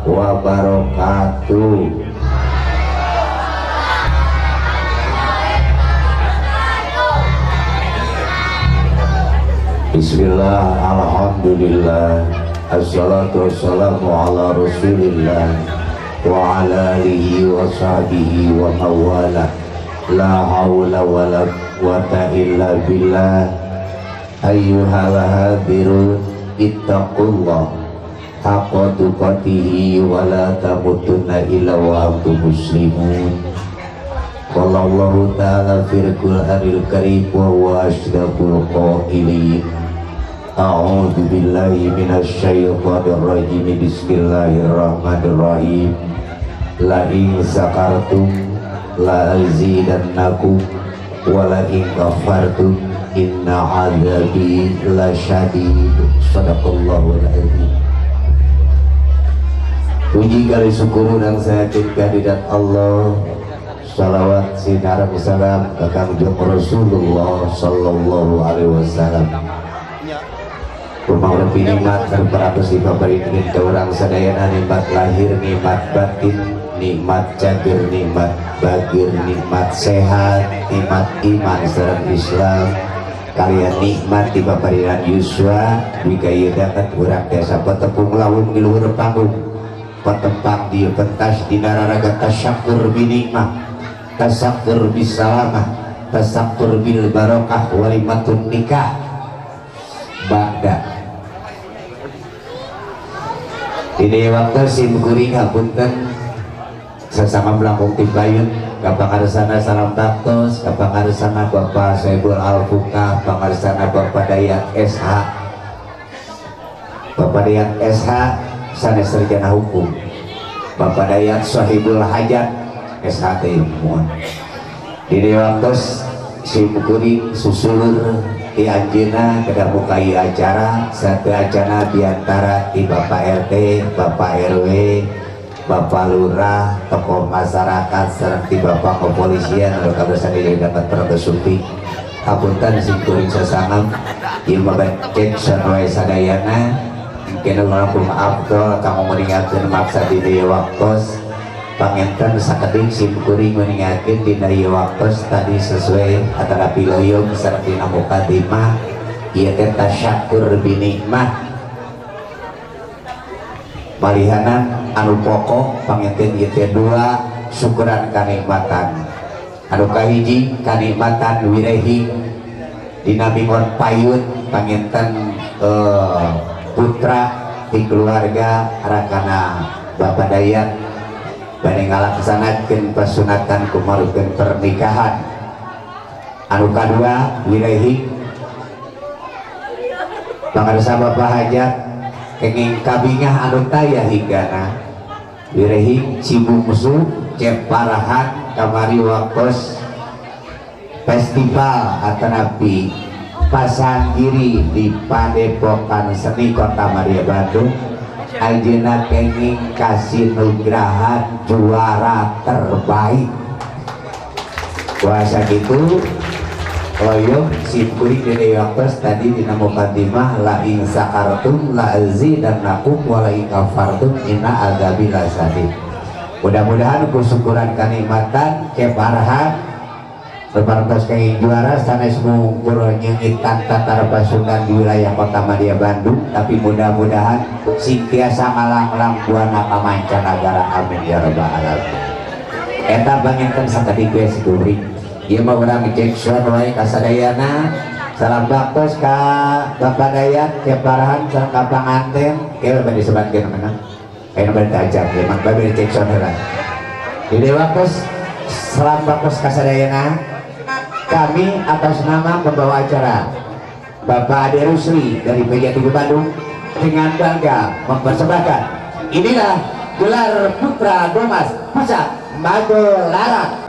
Wabarakatuh. Bismillah, alhamdulillah, assalatu wassalamu ala rasulillah wa ala alihi wa sahbihi wa mawala. La hawla wa la quwata illa billah. Ayyuhal hadirun, ittaqullah haqqa tuqatihi wa la tamutunna illa wa antum muslimun. Qala Allahu ta'ala fil Qur'anil Karim wa huwa asdaqul qailin. A'udzu billahi minasy syaithanir rajim. Bismillahirrahmanirrahim. La in sakartum la azidannakum wa la in kafartum inna adzabi lasyadid. Shadaqallahul azim. Puji kali syukur dan saya kehadirat Allah. Salawat sinar salam ke Kangjeng Rasulullah sallallahu alaihi wasallam. Kumang lebih nikmat dan beratus diberikan ke orang sadayana, nikmat lahir, nikmat batin, nikmat cager, nikmat bagir, nikmat sehat, nikmat iman sareng Islam. Kalian nikmat di paparinan yuswa dikaya dapat urang desa petepung lawung di luhur panggung petempang di pentas di nararaga tasyakur binikmah, tasyakur bisalamah, tasyakur bil barokah walimatun nikah ba'da. Ini waktu sim kuring hapunten sesama melangkung tibayun kapangarsana salam baktos kapangarsana Bapak Saibul Alfuka, pangarsana Bapak Dayat SH, Bapak Dayat SH sanes sarjana hukum, Bapak Dayat Sahibul Hajat SH teh ilmuwan. Di waktu sim kuring susulur di anjeunna kedah mukai acara satu acara diantara di Bapak RT, Bapak RW, Bapak Lurah, tokoh masyarakat, serta di Bapak Kepolisian anu kabesan di dapat perkesupi. Hapunten sim kuring sasangam ieu mah Jackson wae sadayana mungkin langkung afdol kanggo nguningakeun maksa di dieu waktos. Panginten sakedik sim kuring nguningakeun dina ieu waktos tadi sesuai atanapi loyong sareng dina mukadimah ieu teh tasyakur binikmah malihanan anu pokok. Panginten ieu teh dua syukuran kanikmatan. Anu kahiji kanikmatan wirehi dina bingon payun, panginten putra di keluarga rakana Bapak Dayat bade ngalaksanakeun pasunatan kumarukeun pernikahan. Anu kadua wirehi pangarsa Bapak Hajat kenging kabingah anu taya hinggana, wirehi Cibungsu Ceparahan kamari waktos festival atanapi pasanggiri di Padepokan Seni Kota Madia Bandung, anjeunna kenging kasinugrahan juara terbaik. Kuasa gitu loyong sim kuring dina waktos tadi dina mukadimah la in sakartum la azidannakum wa la in kafartum inna adzabi lasyadid. Mudah-mudahan kusyukuran kanikmatan keparahan berparantos kenging juara sanes mungkur nyengitan tatar Pasundan di wilayah Kota Madia Bandung, tapi mudah-mudahan sing tiasa ngalanglang buana ka mancanagara, amin ya rabbal alamin. Eta panginten sakedik we sikuring ieu mah urang Jackson wae kasadayana. Salam baktos ka Bapak Dayat Keparahan sareng ka panganten kieu bade disebatkeun mana aya bade diajak ieu mah bade Jackson heula di waktos. Salam baktos kasadayana. Kami atas nama pembawa acara Bapak Ade Rusli dari PJ 3 Bandung dengan bangga mempersembahkan inilah gelar Putra Domas Pusat Magelarang.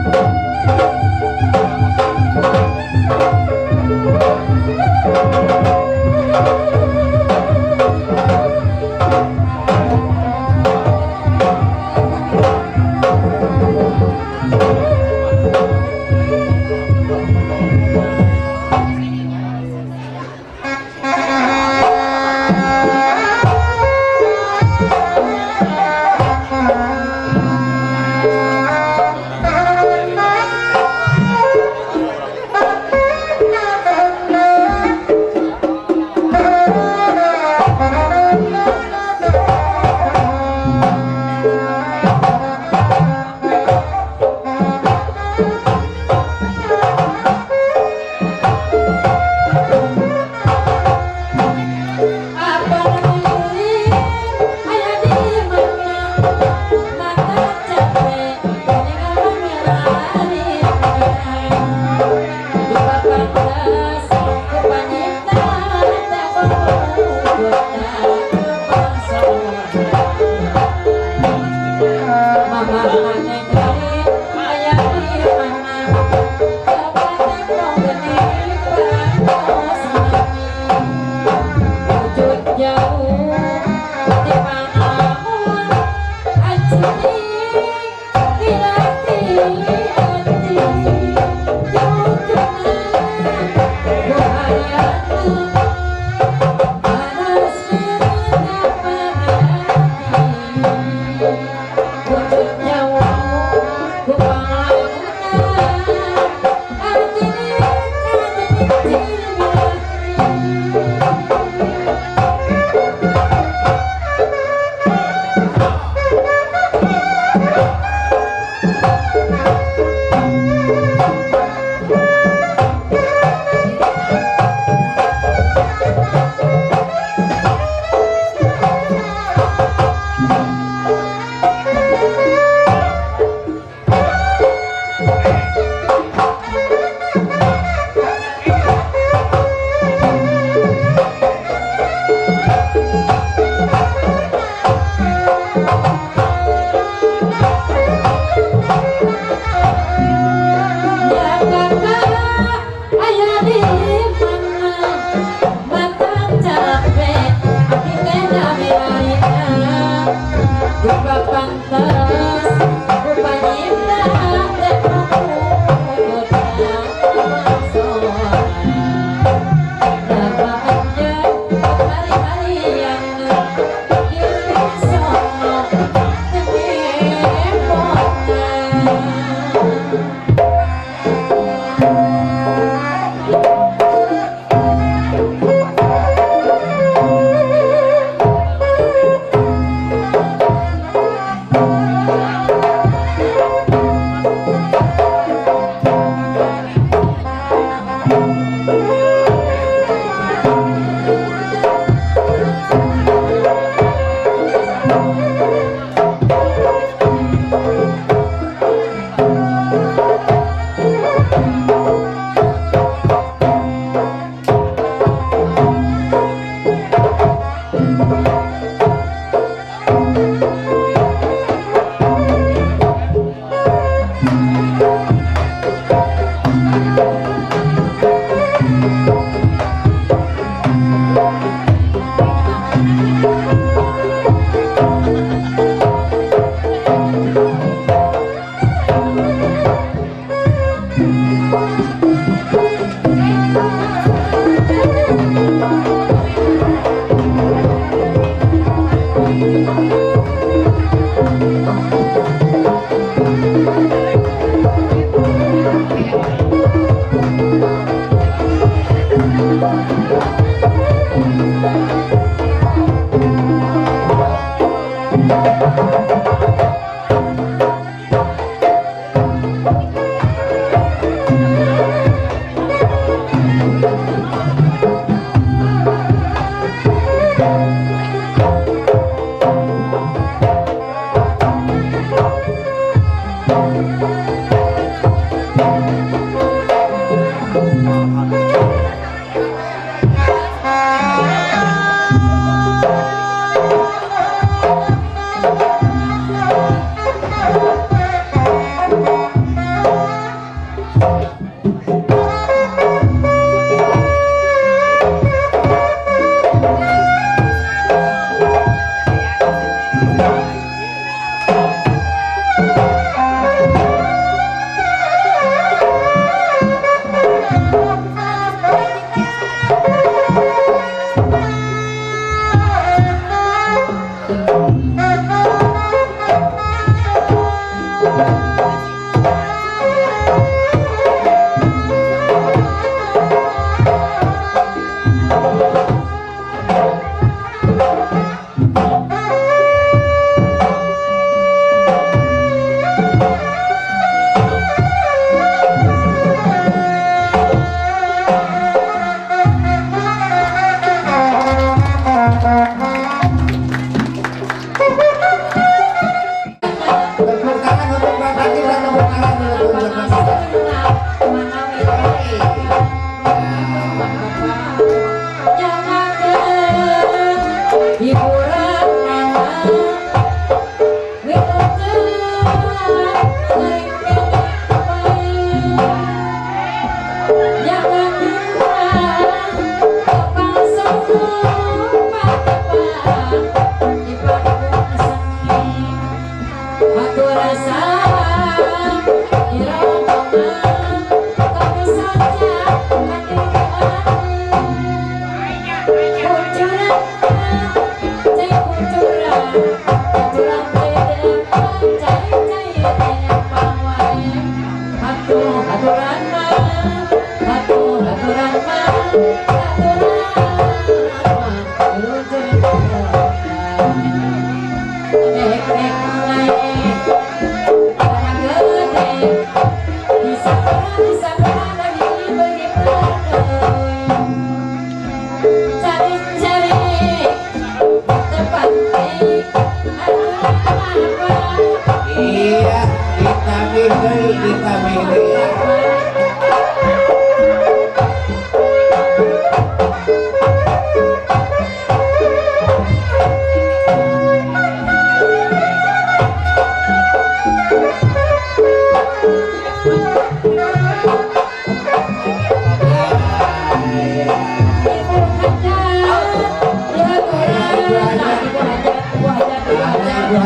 Ibu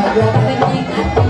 hajat.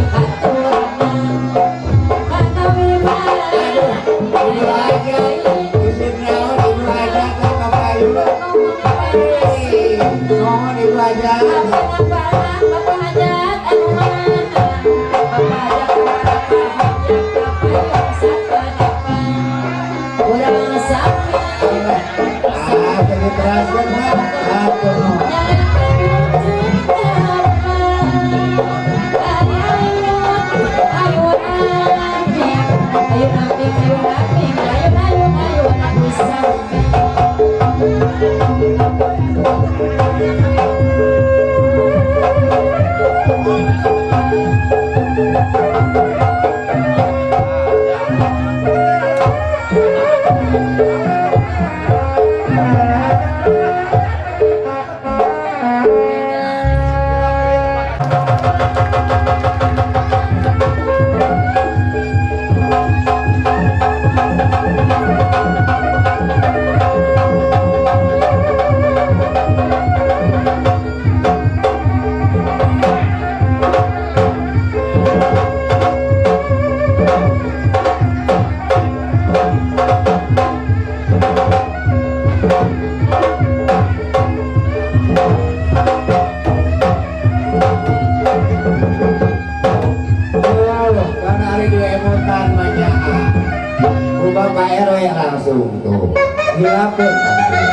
Hilapeun hilapeun.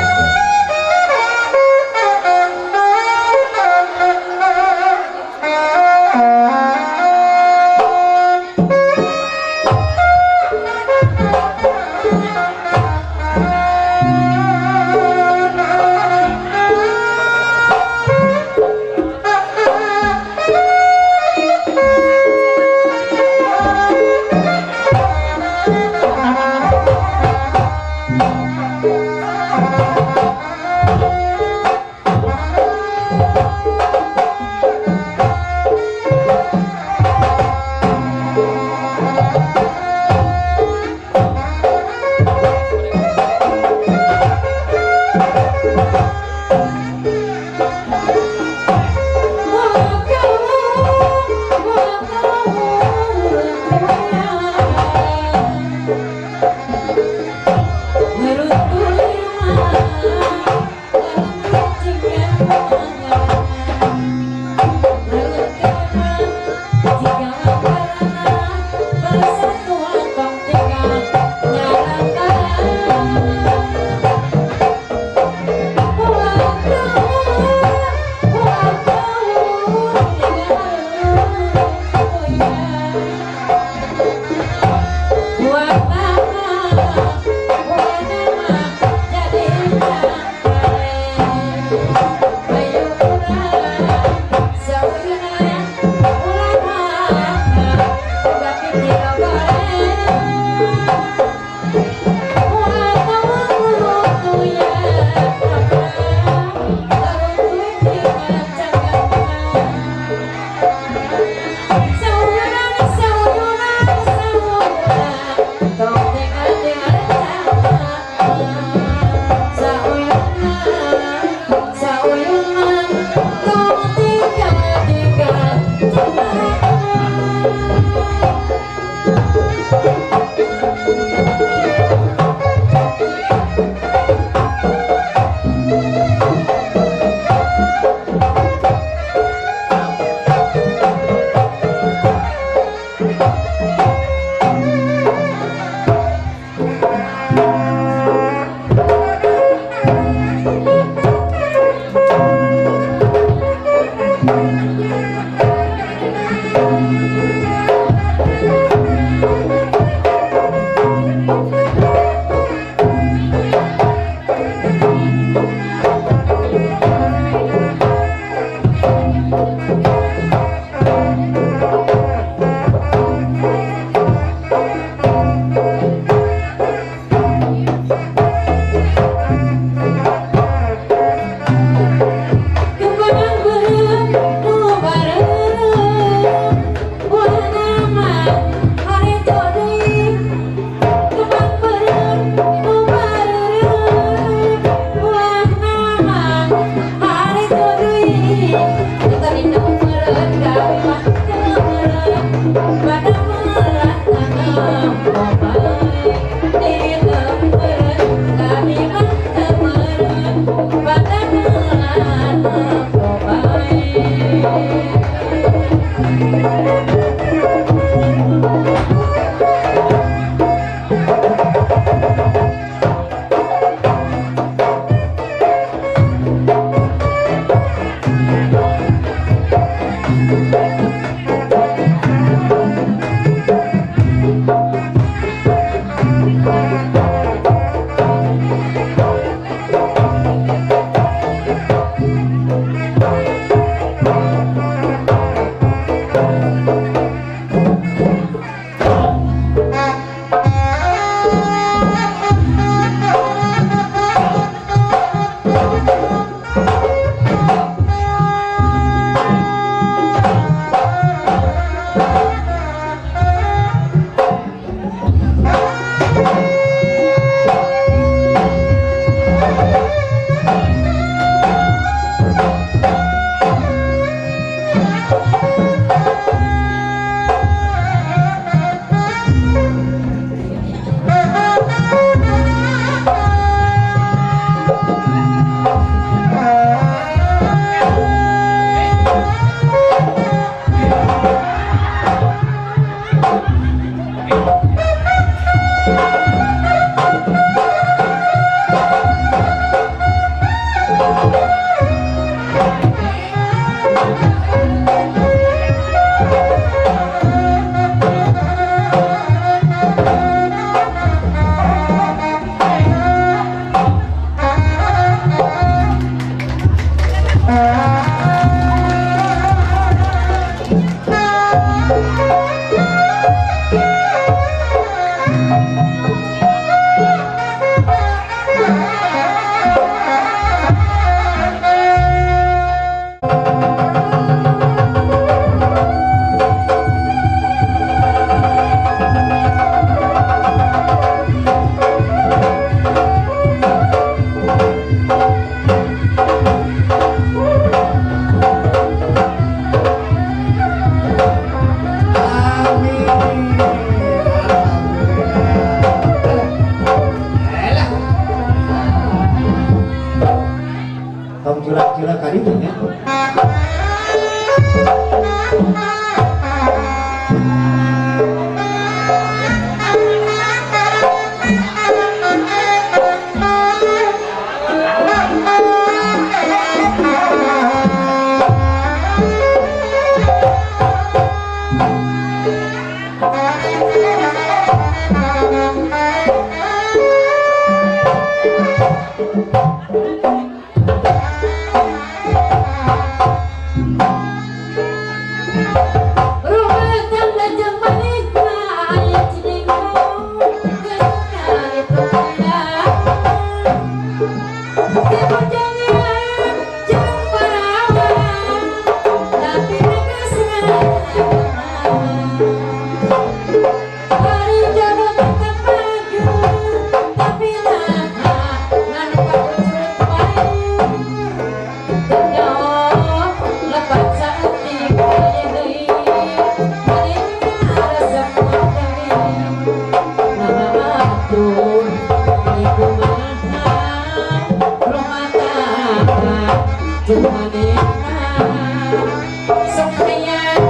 Rumah tangga jeung manehna aya cilingkung geus itu. Ti bujangan jeung parawan tapi geus. Ari jodoh tetep maju tapi nah ngan kapucut bae. Lepat saeutik aya deui manehna resep deui. Nah atuh ieu kumaha rumah tangga jeung manehna sok hayang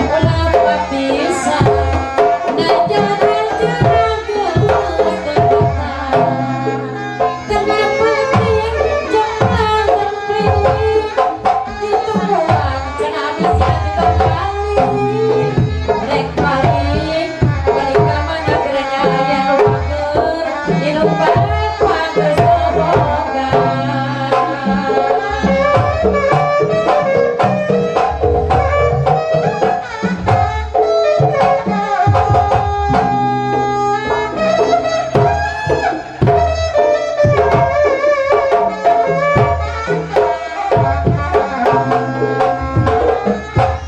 ulah papisah najan geus teu betah. Tengah peuting jeung lempring ditungguan cenah bisa ditong balik rek balik balik ka mana gerenya aya nu bager hidup bapak geus boga.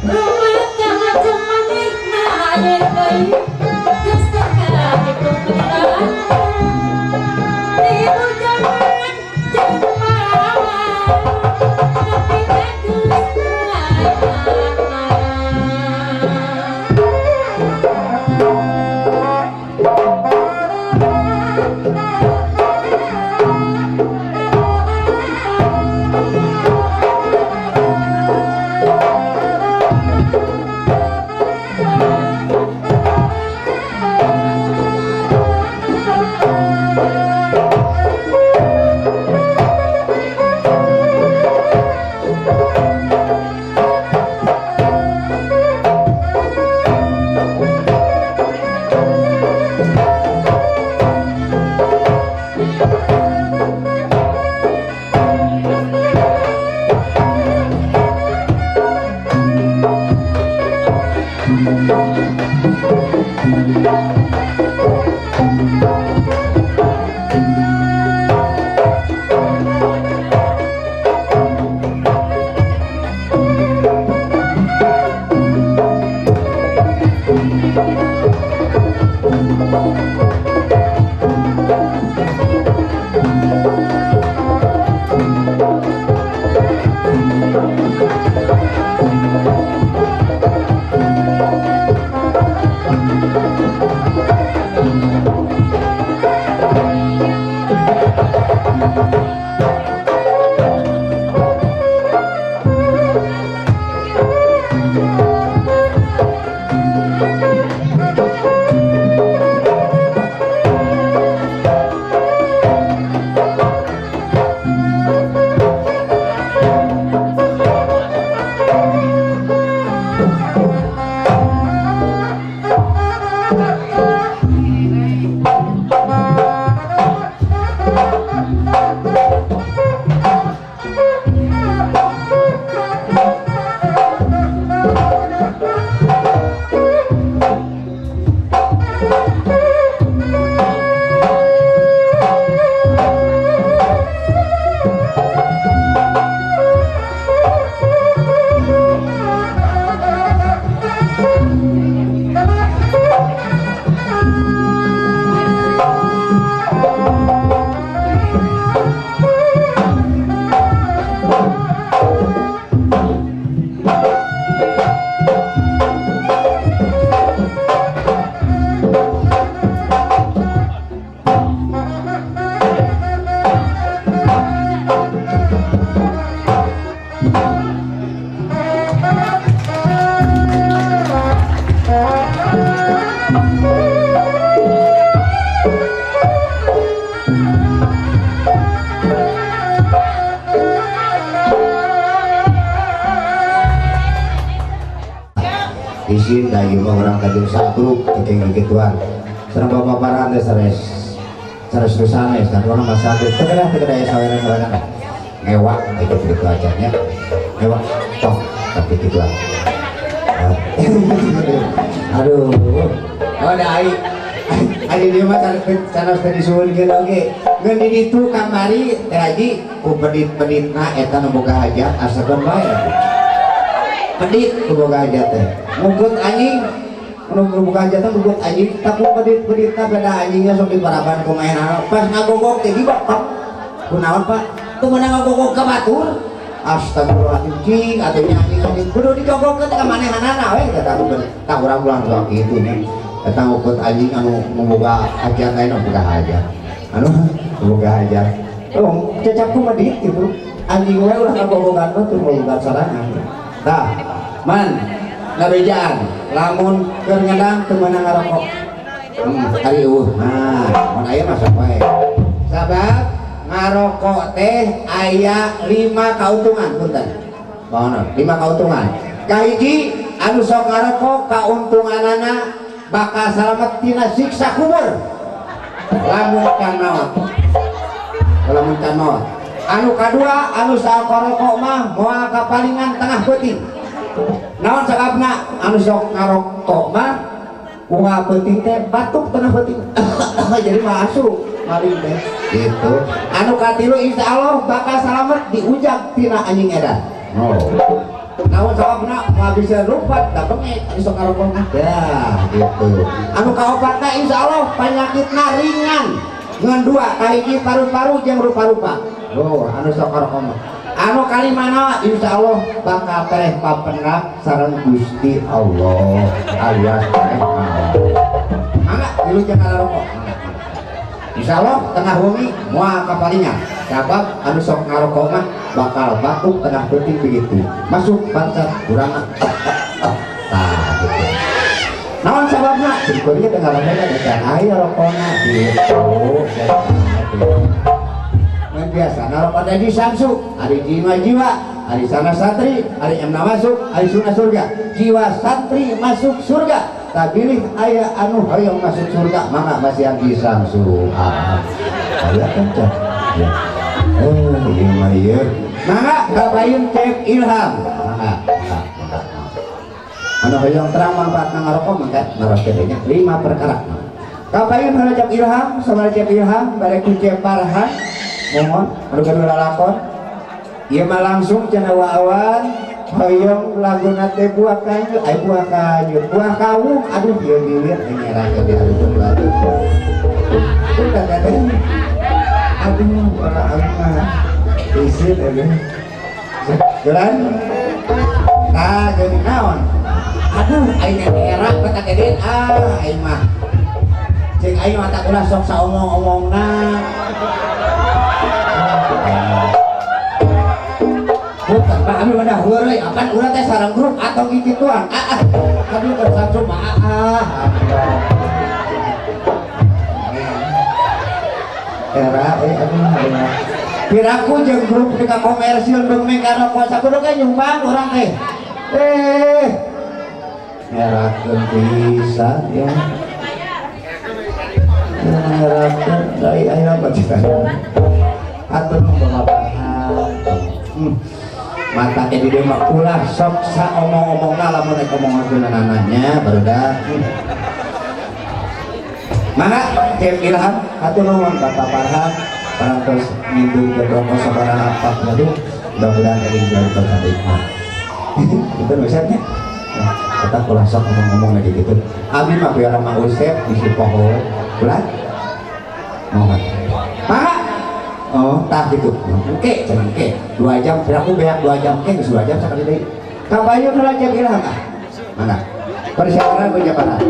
Rumah tangga jeung manehna aya deui geus teu kahitung lilana. Di bujangan jeung parawan tapi teh geus layakna. Isin da ieu mah urang kajeng sabruk teu kenging kituan. Sareng bapak paran teh sanes sanes nu sanes dan urang mah santri teu kedah aya saweran-saweran lah. Ngewak itu kitu aja nya. Ngewak toh tapi kituan. Aduh. Oh da ai. Ari dieu mah sanes teh disuhunkeun oge. Ngeun di ditu kamari teh haji ku pedit-peditna eta nu boga hajat asakeun bae. Pedit nu boga hajat teh. Mungkut anjing nu boga hajat teh mungkut anjing tak ku pedit-peditna beda anjingnya sok diparaban ku maehanana. Pas ngagogok teh gibok pak. Kunaon Pak? Teu meunang ngagogok ka batur. Astagfirullahaladzim cing atuh nya anjing-anjing kudu digogokkeun ka manehanana we eta ku tah urang ulah sok kitu nya. Eta ngukut anjing anu boga hajat aya nu boga hajat. Anu boga hajat. Oh, cecap ku medit gitu. Anjing we ulah ngagogogan mah teu boga sorangan. Tah, man ngabejaan lamun keur ngedang teu meunang ngarokok. Ari eueuh. Nah, mun aya mah sok wae. Sabab ngarokok teh aya 5 kauntungan punten. Mohon, 5 kauntungan. Kahiji anu sok ngarokok kauntunganana bakal salamet tina siksa kubur. Lamun can maot. Lamun can maot. Anu kadua anu sok ngarokok mah moal kapalingan tengah peuting. Naon sababna anu sok ngarokok mah unggal peuting teh batuk tengah peuting. Jadi mah asup maling teh gitu. Anu katilu insya Allah bakal salamet diujak tina anjing edan. Oh. Naon sababna moal bisa lupat da bengek anu sok ngarokok mah. Ya gitu. Anu kaopatna insya Allah panyakitna ringan. Ngan dua kahiji paru-paru jeung rupa-rupa. Oh, anu sok ngarokok mah. Anu kalimana insya Allah bakal tereh papendak sareng Gusti Allah alias tereh maot. Mangga tilu jeung ngarokok. Insya Allah tengah wengi moal kapalingan. Sabab anu sok ngarokok mah bakal batuk tengah peuting begitu. Masuk bangsat urang mah. Tah gitu. Naon sababna? Syukurnya tengah rokokna can aya rokokna gitu. Mun biasa rokok di Samsu, ari jiwa-jiwa, ari sana santri, ari emna masuk, ari sunah surga. Jiwa santri masuk surga. Tabilih aya anu hoyong masuk surga, mangga masihan di Samsu. Ah, aya kan cah. Ya. Ieu mah ieu. Mangga kapayun Cep Ilham. Mangga, mangga, mangga. Anu hoyong terang manfaatna ngarokok mangga ngarokok nya 5 perkara. Kapayun heula Cep Ilham, sabada Cep Ilham bade ku Cep Farhan. Mohon anu gaduh lalakon. Ieu mah langsung cenah waawan hoyong laguna teh buah kanyu, ai buah kanyu, buah kawung, aduh ieu lilir nyerah ke dia aduh batu. Udah teh. Aduh, ora mah. Isin aduh. Jalan. Tah jadi naon? Aduh, aing era petak edit ah aing mah. Cek aing mah tak ulah sok saomong-omongna. Bukan, Pak, abi mah heureuy, apan urang teh sareng grup atau kikituan. Ah, ah. Aduh, keur Samsu mah ah. Era aduh, aduh. Piraku jeung grup di ka komersil deung ka rokok sakudu ge nyumbang urang teh. Ngerakeun pisan ya. Ngerakeun deui aya apa cita. Atur bapak. Mata ke di dieu mah ulah sok saomong-omongna lamun rek omong nananya barudak. Mangga Cep Ilham hatur nuhun Bapak Farhan parantos ngindung ke rokok sabaraha pak aduh mudah-mudahan dari jauh berkata hikmah. Itu Usepnya. Kita ulah sok ngomong-ngomong lagi gitu. Abi mah biar sama Usep bisi poho. Ulah. Mohon. Mangga. Oh, tah gitu. Oke, cenah oke. 2 jam, aku beak 2 jam, oke, geus 2 jam sakali deui. Kabayun heula Cep Ilham ah. Mangga. Persiapan ku Jakarta.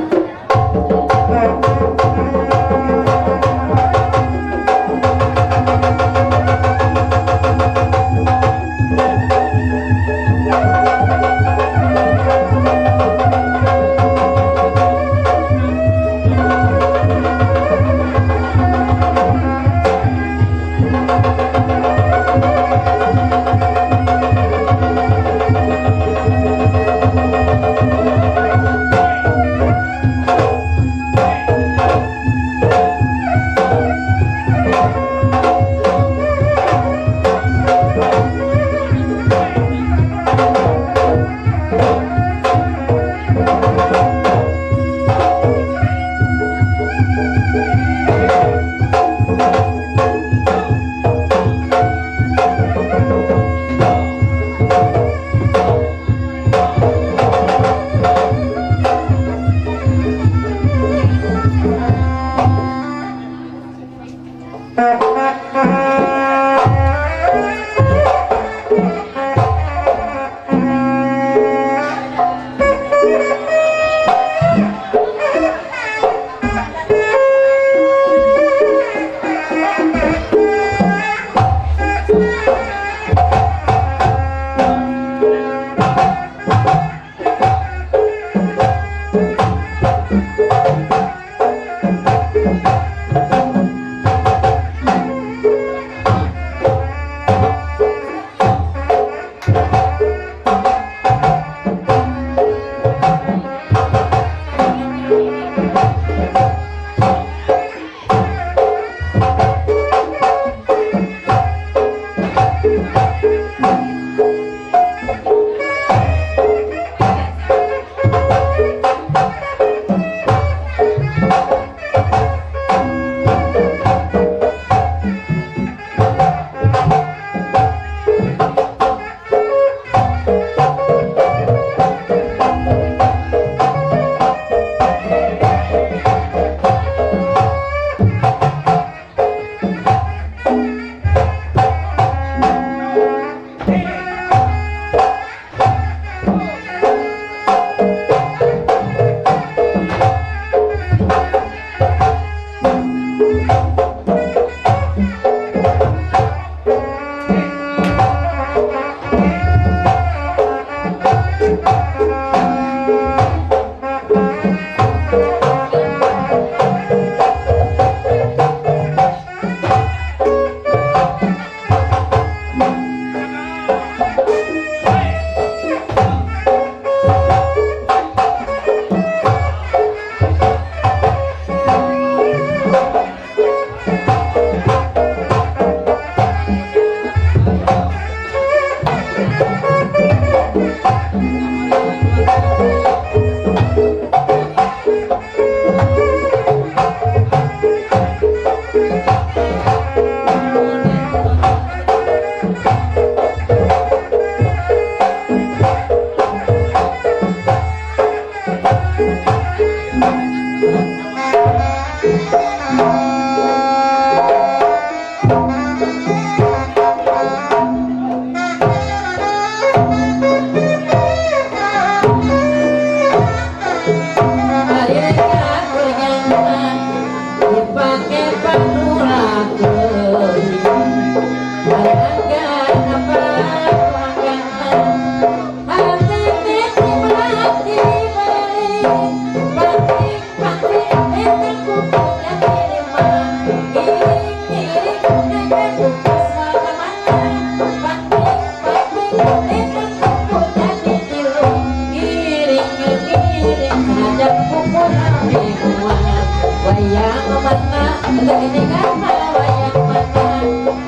Mana teu wayang mana wayang mana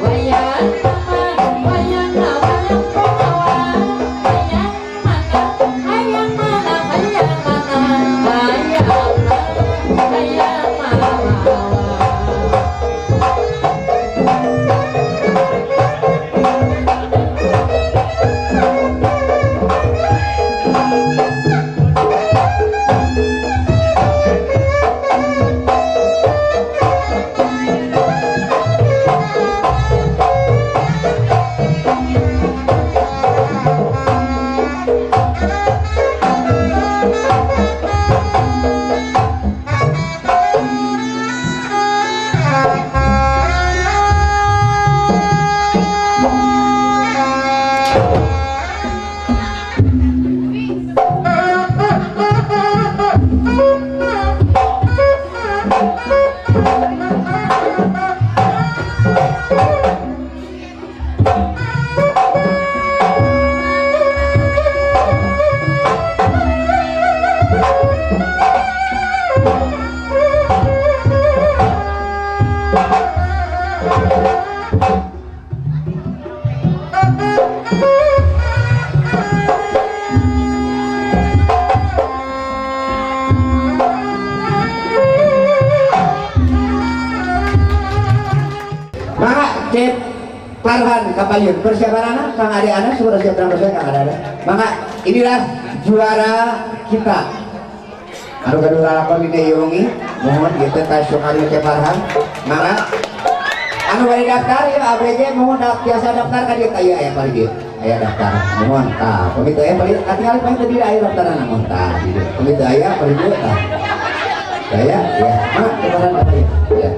wayang wayang wayang mana hayang mana hayang mana hayang hayang mana. Maka Cep Farhan Kapayun persiapan anak Kang Ade anak sudah siap dan persiapan Kang Ade anak. Maka inilah juara kita. Anu gaduh lalakon dina ieu wengi, mohon ieu teh tasukari Cep Farhan. Maka anu bade daftar ya ABG mohon biasa daftar ka dieu aya aya paling dieu. Aya daftar. Mohon tah pamit aya paling katingali paling teu aya daftaran mohon tah di dieu. Pamit aya paling dieu tah. Aya ya. Maka Cep Farhan Kapayun. Ya.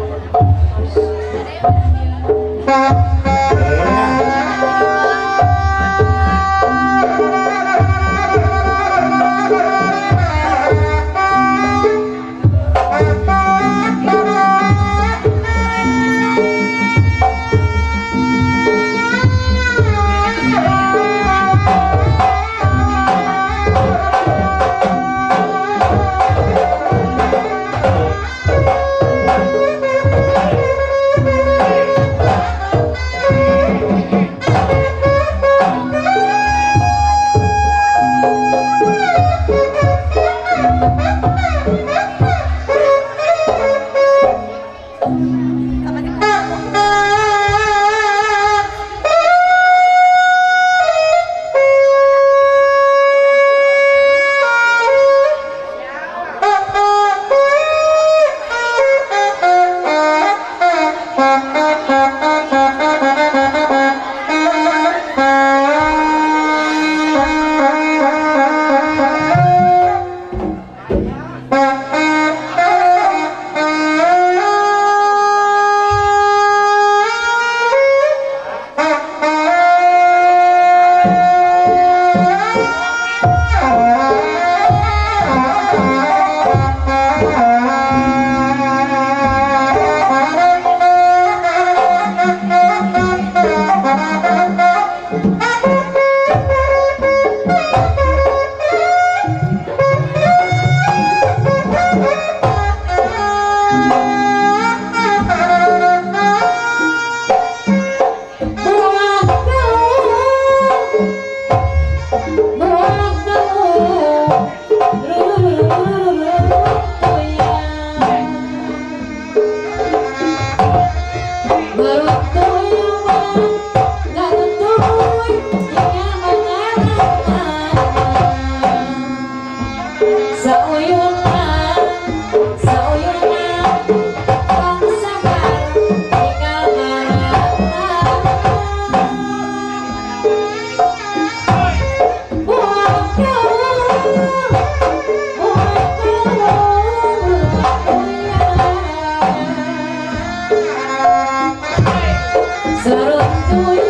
Saruntuy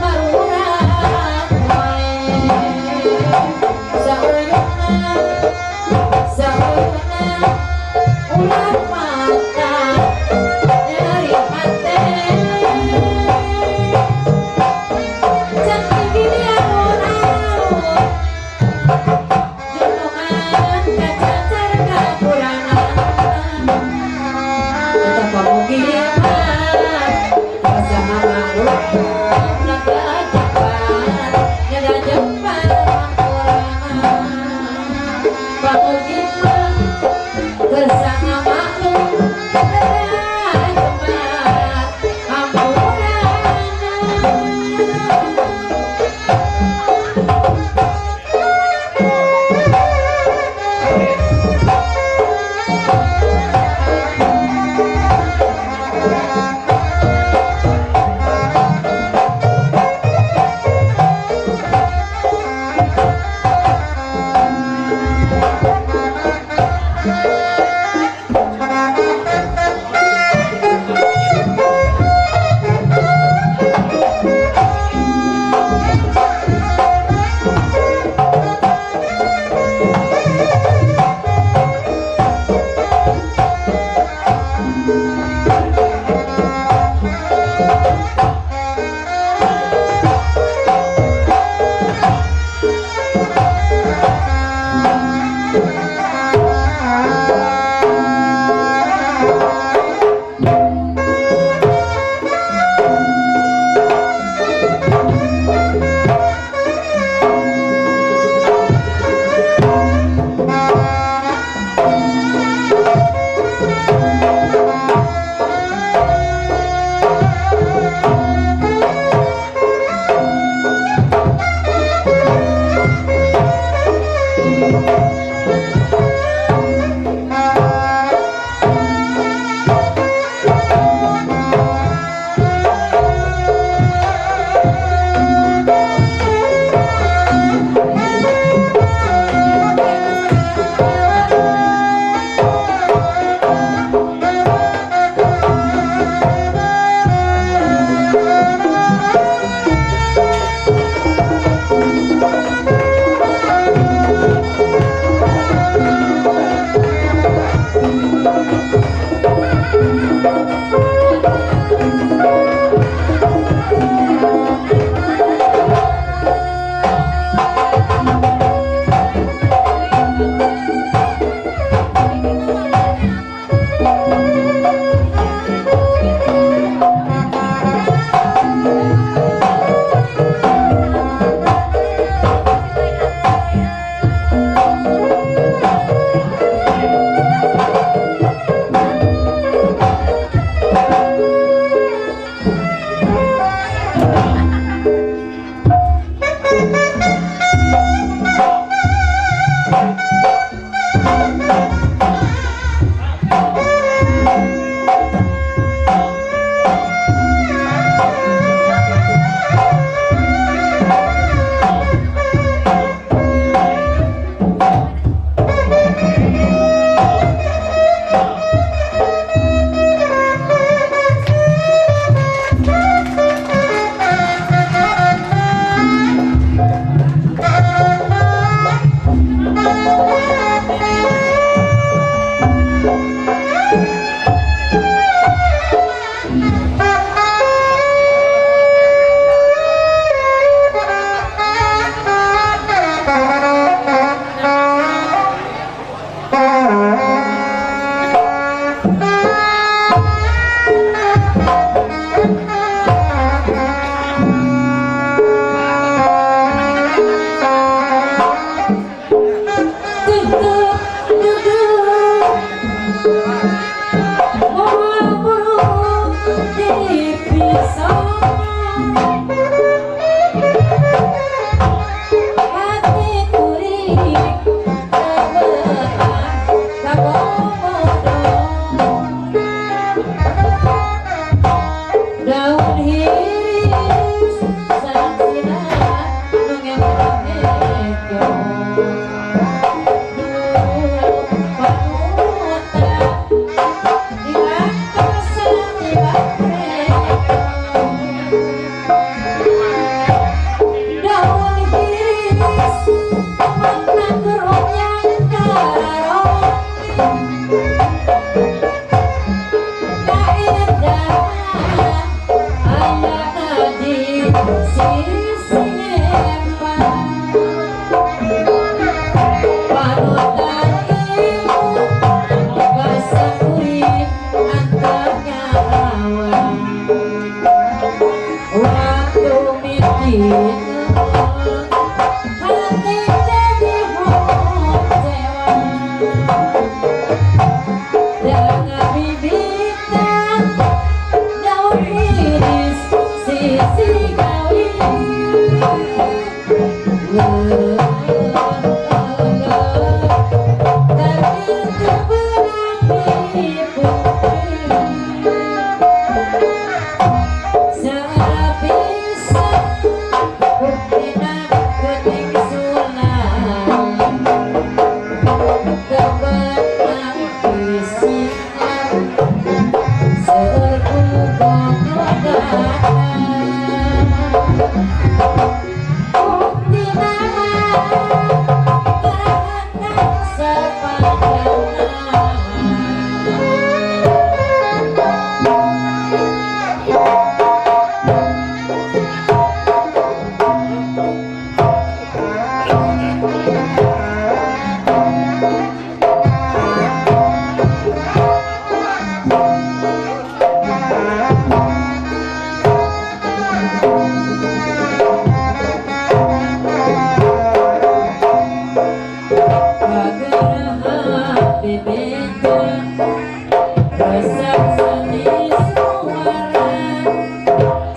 marurah.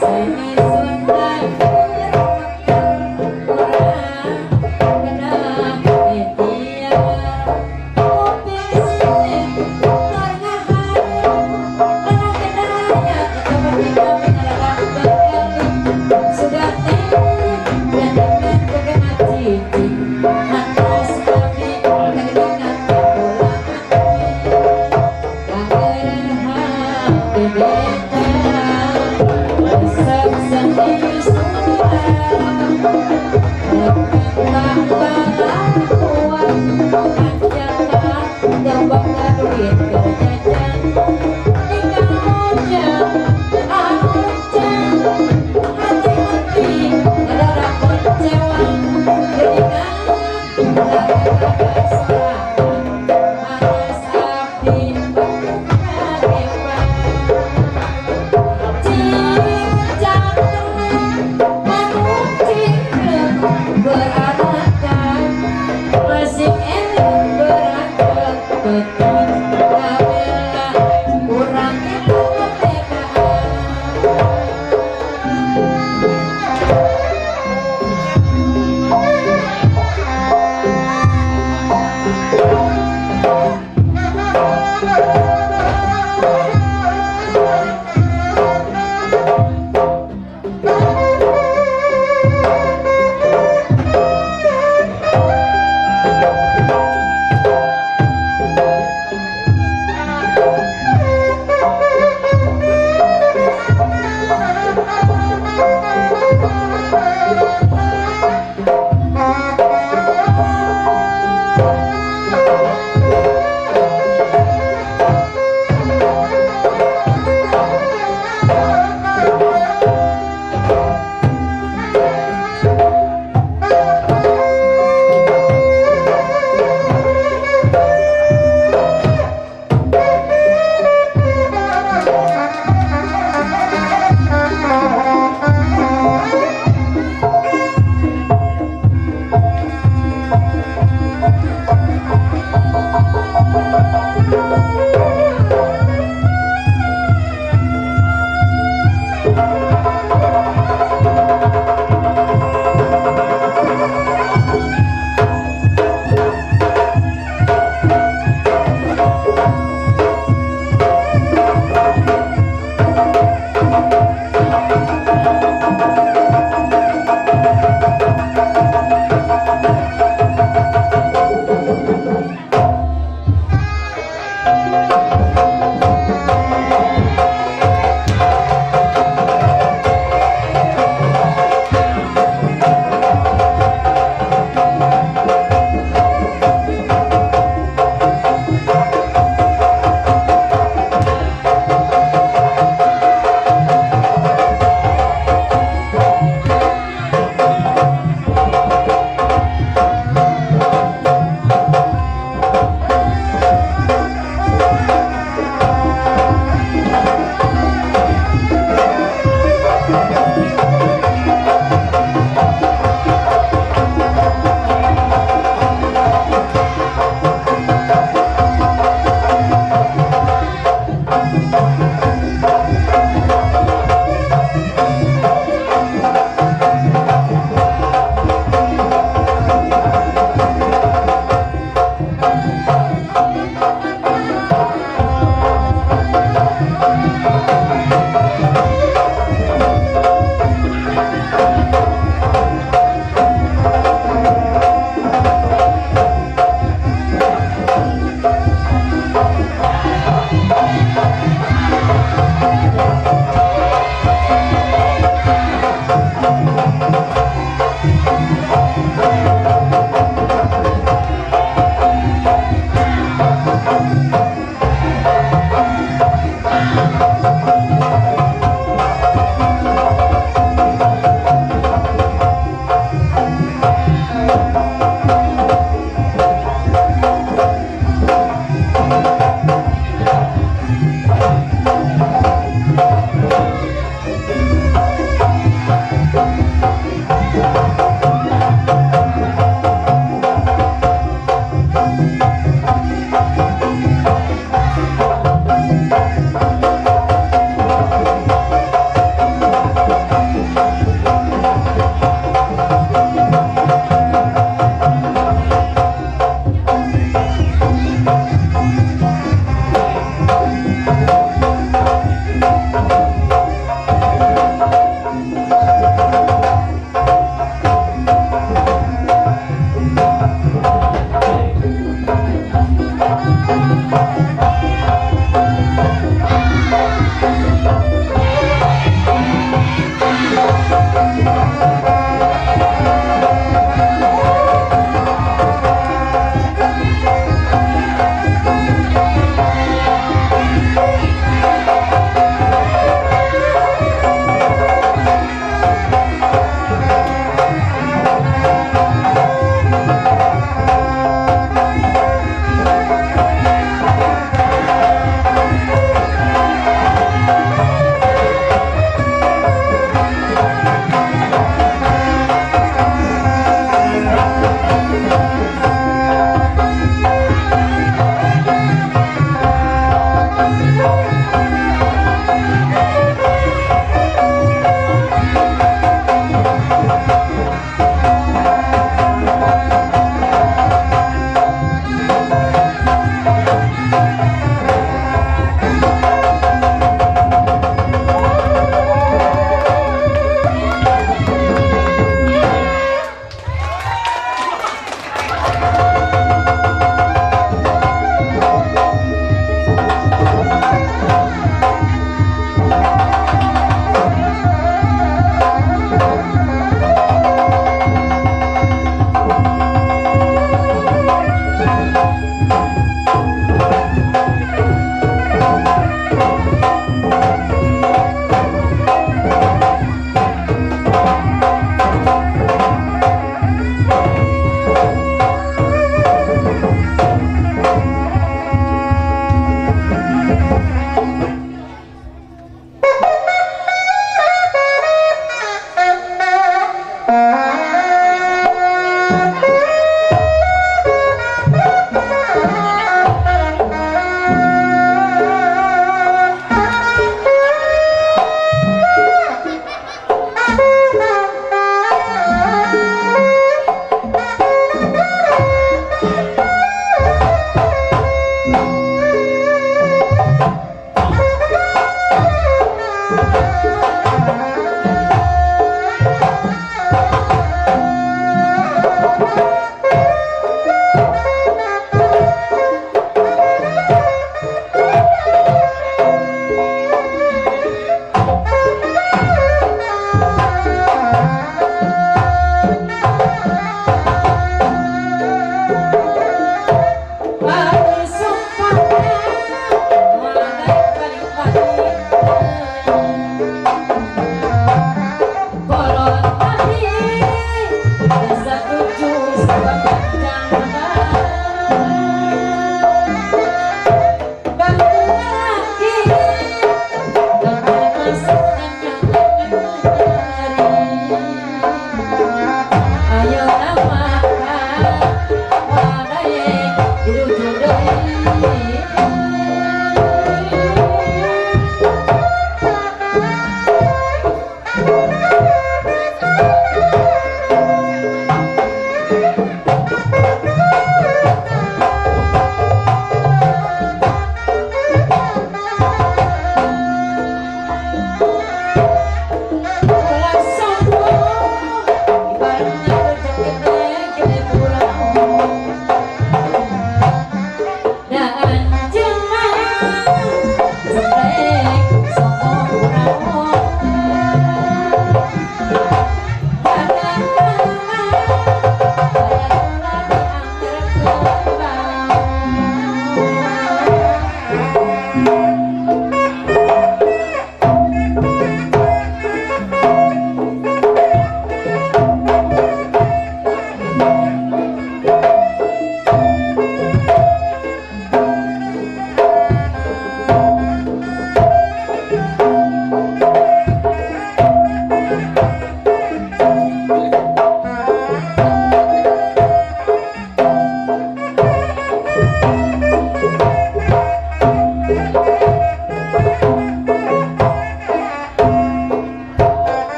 Seni Sunda. Kurangnya kemerdekaan.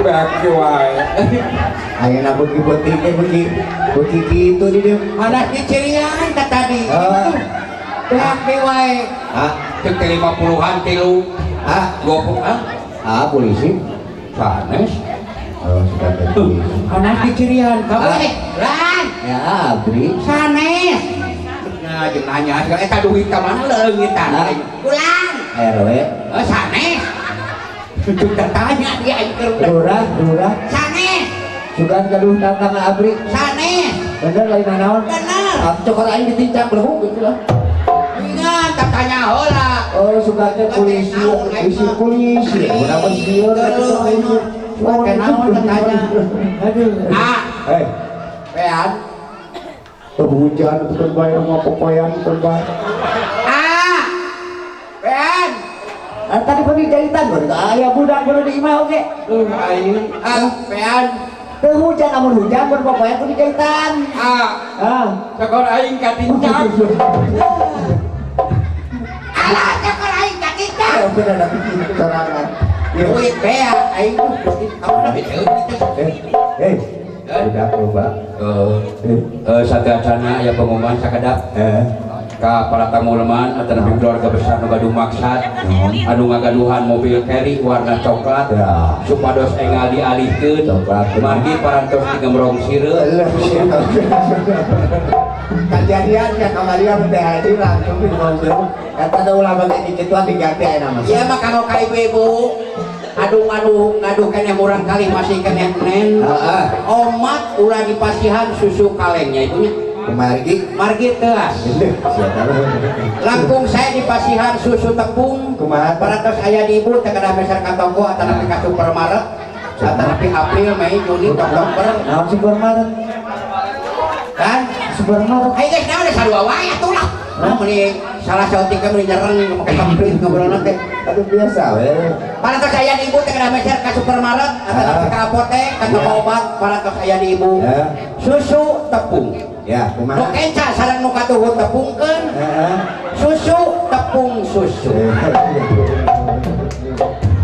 Beak wae. Ayeuna beuki peuting teh beuki beuki kitu di dieu. Anak dicirian ka tadi. Ah. Beak wae. Ah, Cek teh 50-an tilu. ah, 20 ah. ah polisi. Sanes. Oh, sudah teh polisi. Anak dicirian kamu Ah. eh. Lan, Ya, abri. sanes. Nah, jeung nanya eta duit ka mana leungitan. Ah. Ulang. RW. Oh, sanes. Cucu tanya dia aing keur Lurah, lurah. Sanes, Sugan gaduh tantang abri. sanes. Bener lain naon? Bener. Ah, cokor aing ditincang belehung gitu lah. Ingat tak tanya heula. Oh, sugan teh polisi, polisi, polisi. Kenapa sieun atuh aing? Wah, naon tanya. Aduh. Ah, Eh, pean. hujan bukan bae mau popoyan bukan bae. Ah. Pean. Ah, tadi pun jahitan baru aya budak baru di imah oge. Aing ah, pean. Teu hujan amun hujan baru popoyan kudu jahitan. Ah, Ah. cokor aing katincang. Alah, cokor aing katincang. Ya bener ada sorangan. Iya. Duit bea aing kamu lebih Eh, eh. Budak loba. Eh, Eh, sateuacanna aya pengumuman sakedap eh. ka para tamu leman atau nepi keluarga besar nu gaduh maksad anu ngagaduhan mobil carry warna coklat Ya. supados enggal dialihkeun Coklat. margi parantos digemrong sireut. Alah, kejadian ya kamari anu teh haji langsung di konsum. Eta da ulah bagi kituan diganti aya nama. Ieu mah kanggo ka ibu-ibu aduh aduh ngaduh keneh murang kali masih keneh nen. Heeh. Omat ulah dipasihan susu kalengnya ibunya. Kumargi. Margi teas. Siapa? Langkung saya dipasihan susu tepung. Kumaha? Parantos aya di ibu teh kedah meser ka toko atanapi ka supermarket atanapi April, Mei, Juni, Oktober Naon supermarket? Kan. Supermarket. Ayo guys, naon sarua wae atuh lah. Nah, meuni salah saeutik meni nyereng make semprit ngobrolna teh. Aduh biasa we. Parantos aya di ibu teh kedah meser ka supermarket atanapi ka apotek, ka toko obat, parantos aya di ibu. Ya. Susu tepung. Ya, Nu kumaha? kenca sareng nu katuhu tepungkeun, Heeh. susu tepung susu.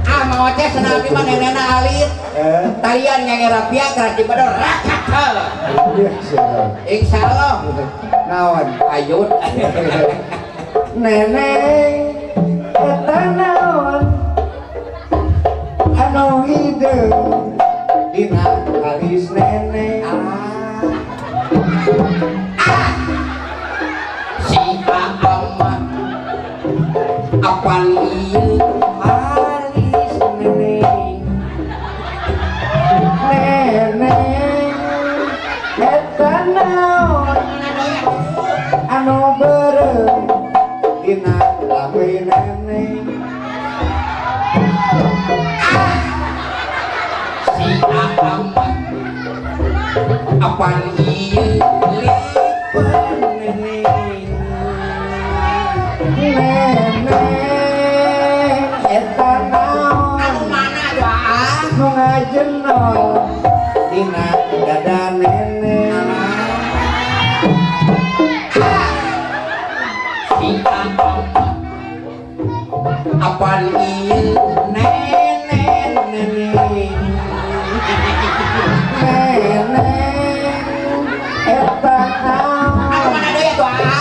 Ah, mau teh senang abdi mah nenena alit. Eh, Talian ngenge rapia keras dibedor rakatel. biasa. Insyaallah Naon? ayun. Neneng eta naon anu hideung dina alis neneng. Ah. Si Aama apan ieu alis neneng. Neneng eta naon anu beureum dina lambe neneng. Si Aama apan ieu lipen neneng. Neneng eta naon Anu mana doa? Nu ngajenol dina dada neneng. Si Aama apan ieu nenen neneng. Neneng eta Anu naon mana deui doa?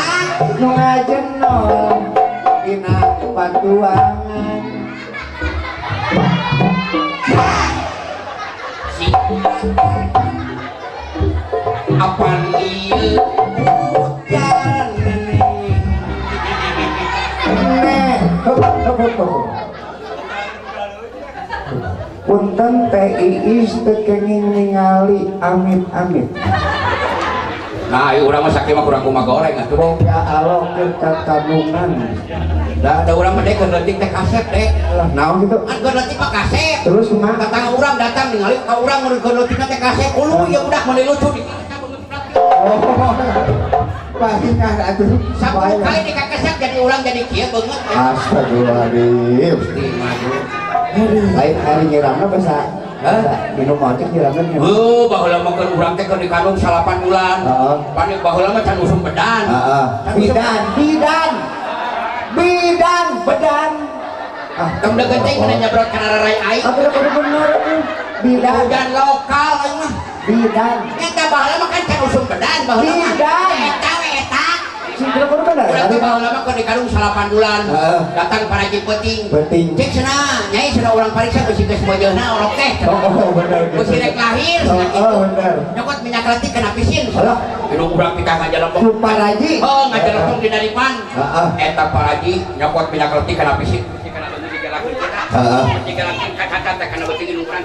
Nu ngajenol dina patuangan. Si apan ieu hujan neneng. Nek, hop, hop, hop, hop. Punten teh Iis teu kenging ningali amit-amit. Nah, ieu urang mah sakieu mah kurang kumaha goreng atuh. Boga alok ke kakandungan. Da da urang mah dek keur leutik teh kasep dek. Lah naon gitu? Kan keur leutik mah kasep. Terus kumaha? Tetangga urang datang ningali ka urang mun keur leutik teh kasep. Ulu ieu budak meuni lucu di Oh. Pahingan atuh. 10 kali dikakesep jadi urang jadi kieu beungeut. Astagfirullahaladzim. Gusti maju. Lain hari nyiramna basa. Hah? Minum ojek nyiramna nyiram. Heuh, baheula mah keur urang teh keur dikandung 8 bulan. Heeh. Pan baheula mah can usum bedan. Heeh. Can usum Bidan, bidan. Bidan, bedan. Ah, Tong deukeut teh kana nyebrot kana rarai aing. Aku udah kudu bener tuh. Bidan. Hujan lokal aing mah. Bidan. Eta baheula mah kan can usum bedan baheula mah. Bidan. Eta we eta. Sing kudu bener. Urang teh baheula mah keur di karung 8 bulan. Heeh. Datang paraji peuting. Peuting. Cek cenah, nyai cenah urang pariksa bisi geus bojeuna orok teh. Oh, bener gitu. Bisi rek lahir cenah Oh, kitu. bener. Nyokot minyak letik kana pisin. Alah. Indung urang kita ngajalempong. Ku paraji. Oh, ngajalempong di daripan. Heeh. Eta paraji nyokot minyak letik kana pisin. Bisi kana leungeun digalakeun kita. Heeh. Digalakeun ka kaca teh kana beuting indung urang.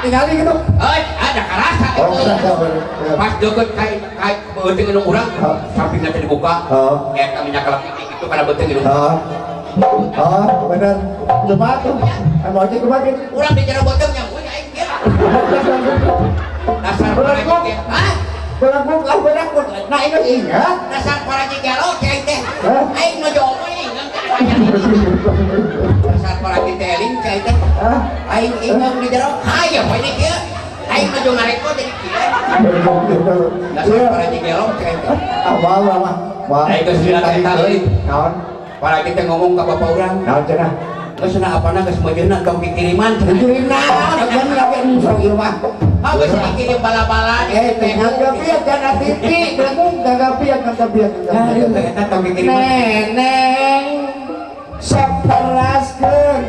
Tingali gitu. Eh, ada karasa Oh, itu. karasa, bener. Pas deket kai kai beuting indung urang, Heeh. sampingna teh dibuka. Heeh. Eta minyak letik itu kana beuting indung. Oh. Oh, bener. Kumaha tuh? Anu aja kumaha gitu. Urang di jero beuteung nya we aing kieu. Dasar paraji ge. Hah? Belakang ah belakang. Nah, ini ingat. Dasar paraji gelo cai aing teh. Hah? Aing nuju omoy ingang ka aya. Dasar paraji teh eling cai teh. Hah? Aing ingang di jero. Hayo we ini kieu. Aing nuju ngareko jadi kieu. Dasar Iya. paraji gelo cai aing teh. Ah, wah, wah, wah. Wah. Aing geus lihat eta euy. Naon? Paraji teh ngomong ka bapak urang. Naon cenah? Geus cenah apana geus meujeuhna tong kikiriman cenah. Dikirim naon? Kan lagi sok ieu mah. Ah geus dikirim bala-bala. Eh, kagak kana TV, belakang kagak piat, kagak piat. Aduh, eta tong kikiriman. Neneng sok teraskeun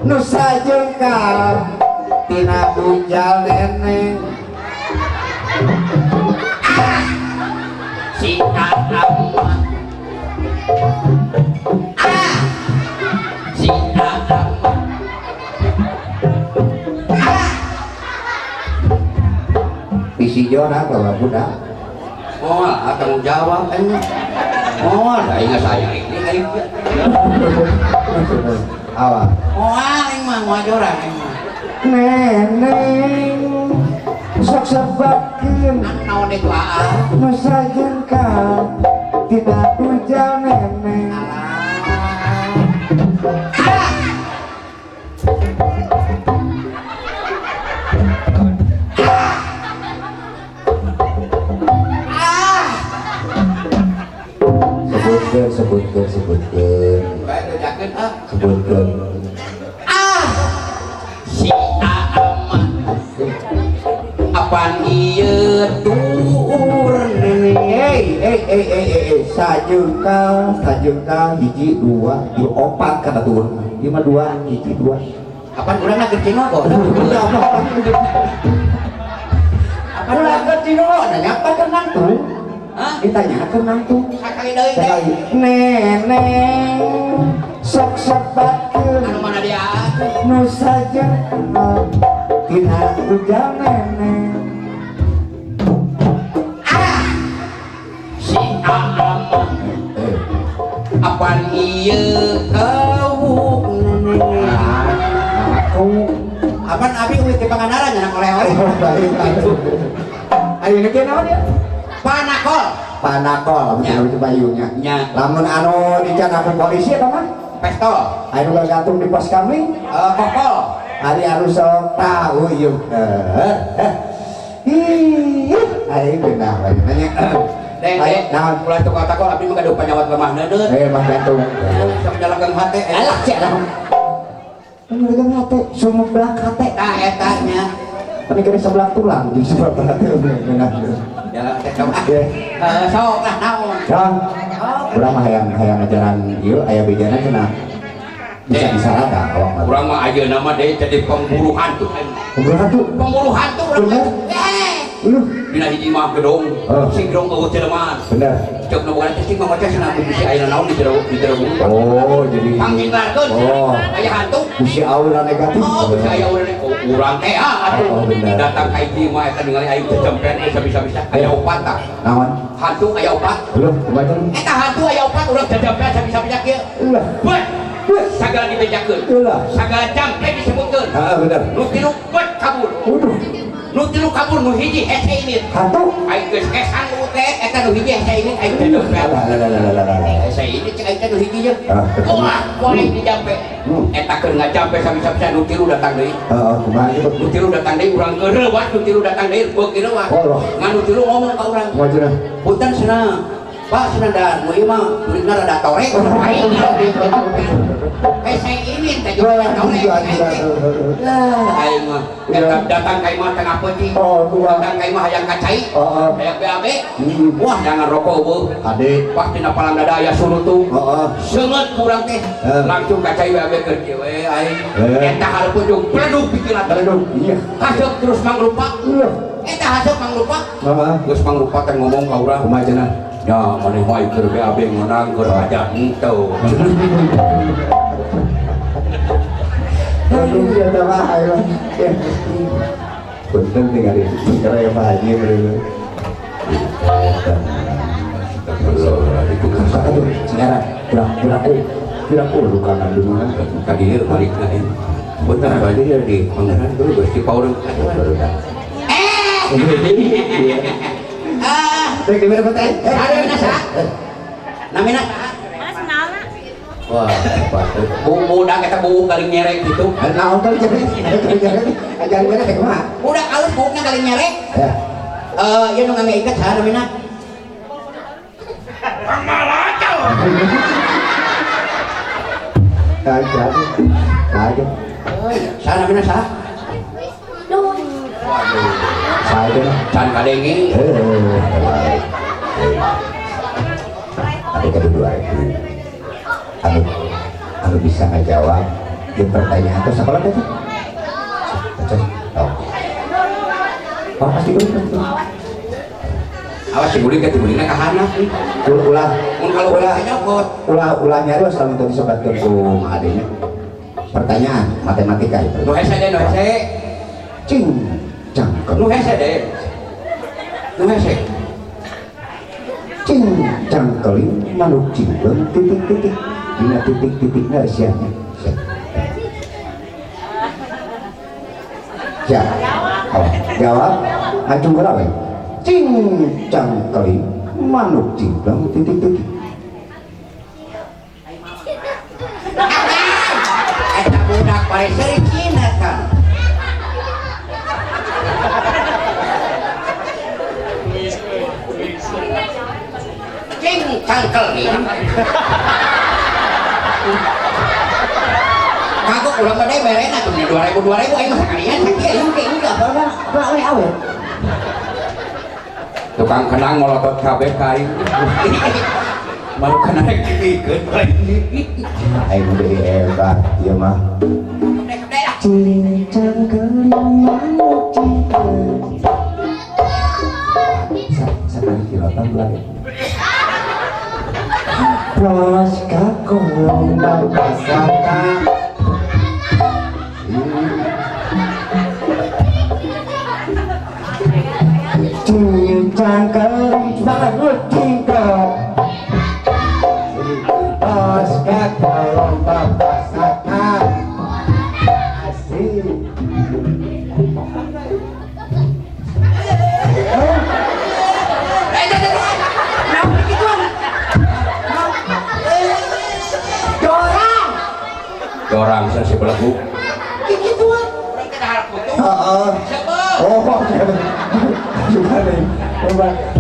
nu sajengkal tina ujal neneng. Si Aam. Ah. Si Aam. Ah. Bisi jona kalau budak. Moal, ah, tanggung jawab aing mah. Moal, aing saya ini aing. Awa. Moal aing mah moal jorang aing mah. Neneng sok sebatkeun Anu naon deui ku Aa? nu sajengkal tina ujal neneng. Ah. Ah. Sebutkeun, sebutkeun, sebutkeun. Bae bejakeun ah. Sebutkeun. Ah. Si Aam mah apaan ieu tuur nenek. Hey, hey, hey, hey, hey, hey, sajengkal, sajengkal, hiji, dua, di opat kata tuh. Lima, dua, hiji, dua. Apaan urang na keur Cina kok? Udah, apa? Apaan Ulah urang? ke Cina, nanya apa ke nangtung? Hah? Ditanya ke nangtung. Sakali deui teh. Sekali. Neneng, sok sebatkeun Anu mana dia? nu sajengkal tina ujal neneng. Ah. Si Aam mah Eh, apaan ieu kawuk nenek. ah, aku. Apaan abi uih di Pangandaran nya oleh-oleh. Oh, baik, baik. Ayo ini naon ya? Panakol. Panakol, lamun Ya. anu payungnya. Nya. Lamun anu dican aku polisi eta mah? Pestol. Anu gantung di pos kami, Eh, kokol. hari anu sok tahu ieu. Eh, eh. Ih, aing geunah we nanya. Deng, Ayo, deng, naon? ulah tukang takol abdi mah gaduh panyawat lemah neuneut. Eh, mah gantung. Sok nyalakeun hate. Alah, cek lah. Anu dagang hate, sumbelah hate. Tah eta nya. Tapi kena sebelah tulang, jadi sebelah hate geunah. Jalan teh coba. Oke. Eh, sok lah naon. Kang, urang mah hayang hayang ngajaran ieu aya bejana cenah. Bisa disarada awak mah. Urang mah ayeuna mah deui jadi pemburu hantu. Pemburu hantu. Pemburu hantu urang Bener. mah. Eh, Lu, dina hiji mah gedong. Oh. Si gedong eueuh jelema. bener. Cek nu bukan teh sing maca cenah bisi aya naon di jero di jero. Oh, jadi Panginglarkeun. Oh. Aya hantu. Bisi aura negatif. Oh, bisa aya urang oh, urang teh ah atuh. Oh, bener. Datang ka hiji mah eta ningali aing teh jempen teh bisa-bisa aya opat tah. Naon? Hantu aya opat. Lu, kumaha teh? Eta hantu aya opat urang jajampen bisa-bisa kieu. Ulah. Bet. Sagala dibejakeun. Ulah. Sagala jampe disebutkeun. Heeh, bener. Nu tilu bet kabur. Waduh, Nu tilu kabur nu hiji hese ini. hantu. Aing geus kesan nu teh eta nu hiji hese ini aing jajampen. Alah, alah, alah, alah, alah. Hese ini cek aing teh nu hiji ye. Ah, ketemu. Wah, ku aing dijampe. Hmm. Eta keur ngajampe sami-sami nu tilu datang deui. Heeh, kumaha gitu? Nu tilu datang deui urang keureuwas, nu tilu datang deui beuki reuwas. Allah. Ngan nu tilu ngomong ka urang. Kumaha cenah? Punten cenah. Pak cenah da nu ieu mah duitna rada torek. Aing saya ingin teh jualan torek. Lah aing mah datang ka imah tengah peuting. Datang ka imah hayang ka cai. Hayang BAB. Wah jangan rokok eueuh. Ade. Pasti na palang dada aya surutu. Heeh. Seungeut kurang teh. Langsung ka cai BAB keur kieu we aing. Eta hareupeun jeung pledug pikiran. Pledug. Iya. Haseup terus mangrupa. Iya. Eta haseup mangrupa. Heeh. Geus mangrupa teh ngomong ka urang. Kumaha cenah? Ya maneh mah keur BAB ngonang keur hajat henteu. Aduh, ya mah ayo. Punten tinggal kira ya Pak Haji bro. Aduh, sekarang kurang kurang kangen di mana? Tadi balik lagi. Bentar balik ya di pangeran dulu geus di paureng. Baru dah. Ah, Teh gimana Pak Teh? ada nasa. Namina Wah, budak eta buuk galing nyerek gitu. Naon teh jadi? Ajaran mana teh kumaha? Budak alus buukna galing nyerek. Ya. Ieu nu ngangge iket saha namina? Aja. Aja. Saha namina saha? Saja. Can kadenge. Ada kedua itu. Anu bisa ngajawab di pertanyaan atau sekolah itu? Oh. Oh, pasti dulu. Awas si guling ke gulingna ka handap. Ulah Mun kalau ulah nyokot. Ulah ulah nyari selama tadi sobatkeun ku adenya. Pertanyaan matematika itu. Nu hese deh, nu hese. Cing cangkem. Nu hese deh. Nu hese. Cing cangkeling manuk cingleung titik-titik. Dina titik-titikna siapa? Siap. Oh, jawab. Ngacung heula we. Cing cangkeling manuk cingleung titik-titik. Eta budak pare seuri kan. Cing cangkeling. Kagok ulah mah deui merena tuh 2000 2000 aing mah sakalian sakieu engke engke apa apa awe. Tukang kenang molotot kabeh ka aing. Baru kana rek dibikeun aing deui hebat ieu mah. Cing cangkeling manuk cingleung. Sakali kilotan belah. Pros kakolong pasaka. Cing cangkeling manuk cingleung. Pros kakolong pasaka. Asik. Orang saya belegu. Gituan. Heeh. Oh, juga nih.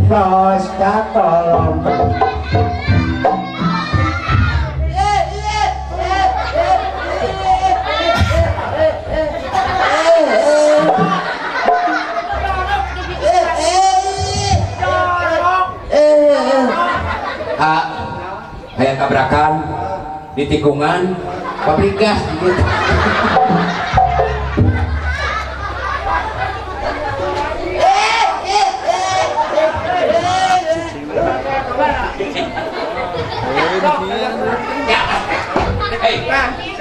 Bos katolong. Ah, kayak tabrakan di tikungan pabrik gas gitu.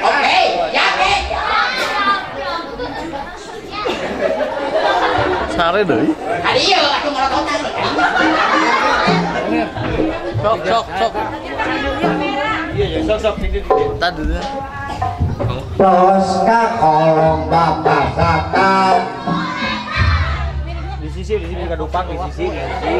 Oke, ya. Sare deui. Adieu, atuh ngolototan. Sok sok sok. Iya, sok sok tadi. Tos ka kolong bapak saka. Di sisi kadupang di sisi, di sisi.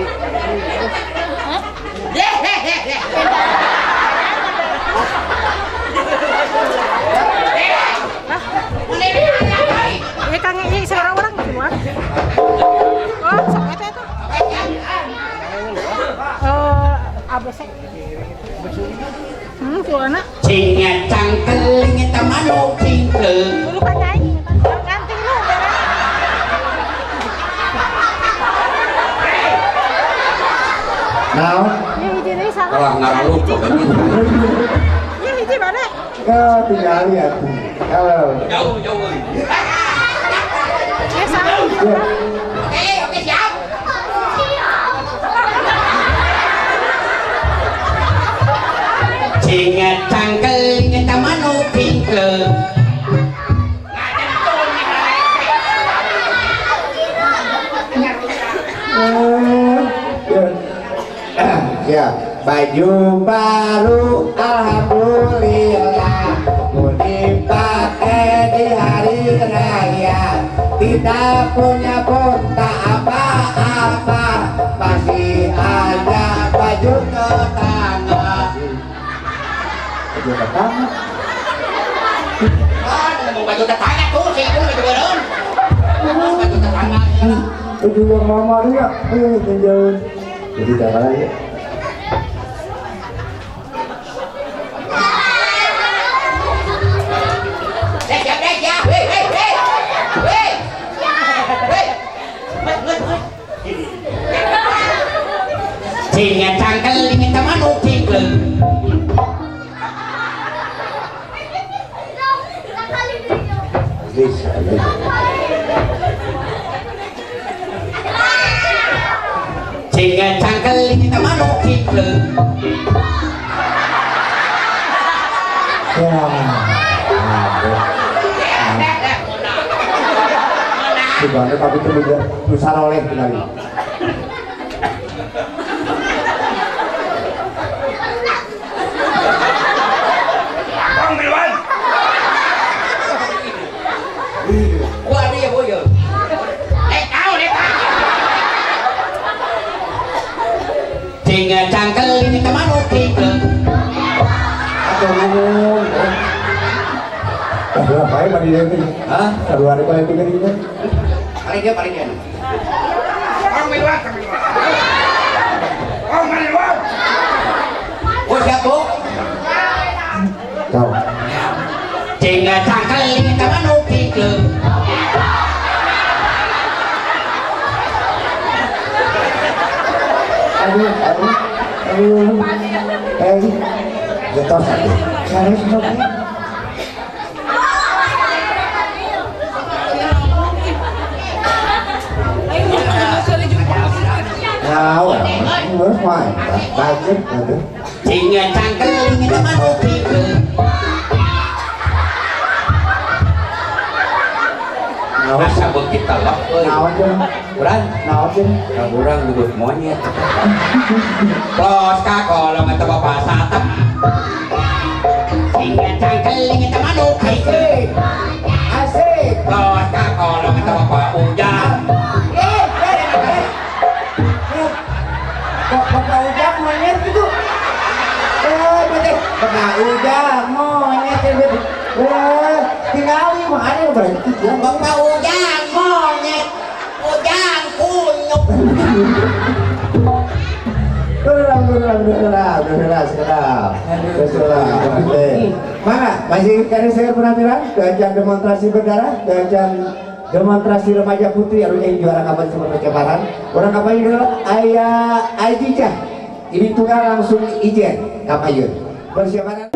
Ya Kang ini seorang orang semua. Oh, sok eta eta. ABC. Tuh anak. Cing cangkeling eta manuk cingkleung. Dulu kan nyanyi. Ganti lu beres. Naon? Ya hiji deui salah. Kalah ngaraluh pokoknya. Ya hiji mana? Ya tinggal lihat. Kalau Jauh jauh. Ya salah hiji. Oke, oke siap. Cing cangkeling eta manuk cingkleung. Ya, baju baru alhamdulillah mau dipakai di hari raya. Tidak punya pun tak apa-apa, masih ada baju Tetangga. Baju tetangga. Ah, ngomong baju tetangga tuh, sih itu baju beureun. Baju tetangga. Baju yang mama dia, jauh. Jadi jangan lagi. Cing cangkeling eta manuk cingkleung. Bisa, bisa. Cing cangkeling eta manuk cingkleung. Ya. Aduh. Sebenarnya tapi itu juga susah oleh kali. Wah, dia boyo. Kau deh, Pak. Cing cangkeling eta manuk cingkleung. Atau ngomong. Aduh, apa ya tadi itu? Hah? Aduh, ada apa itu tadi? Paling dia, paling dia. Oh, siap, Bu. Kau. Cing cangkeling eta manuk cingkleung. Aduh, aduh, aduh. Jatuh satu. Cari satu. Nah, terus main, budget, aduh. Cing cangkeling eta manuk cingkleung. Masa begitu telok euy. Naon jeung? Urang, Naon jeung? urang duduk monyet. Los ka kolong eta bapak satep. Cing cangkeling eta manuk cingkleung. Asik. Los ka kolong eta bapak ujang. Kok bapak ujang monyet gitu? Bapak ujang monyet gitu. Tinggali makanya berhenti ya. Bapak ujang monyet, ujang kunyuk. Beneran. Mana? Masih kali saya penampilan? Ganjar demonstrasi berdarah, ganjar demonstrasi remaja putri anu yang juara kapan semua perceparan. Orang kapan ini adalah Ayah Ajijah. Ini tunggal langsung ijen kapayun. Persiapan.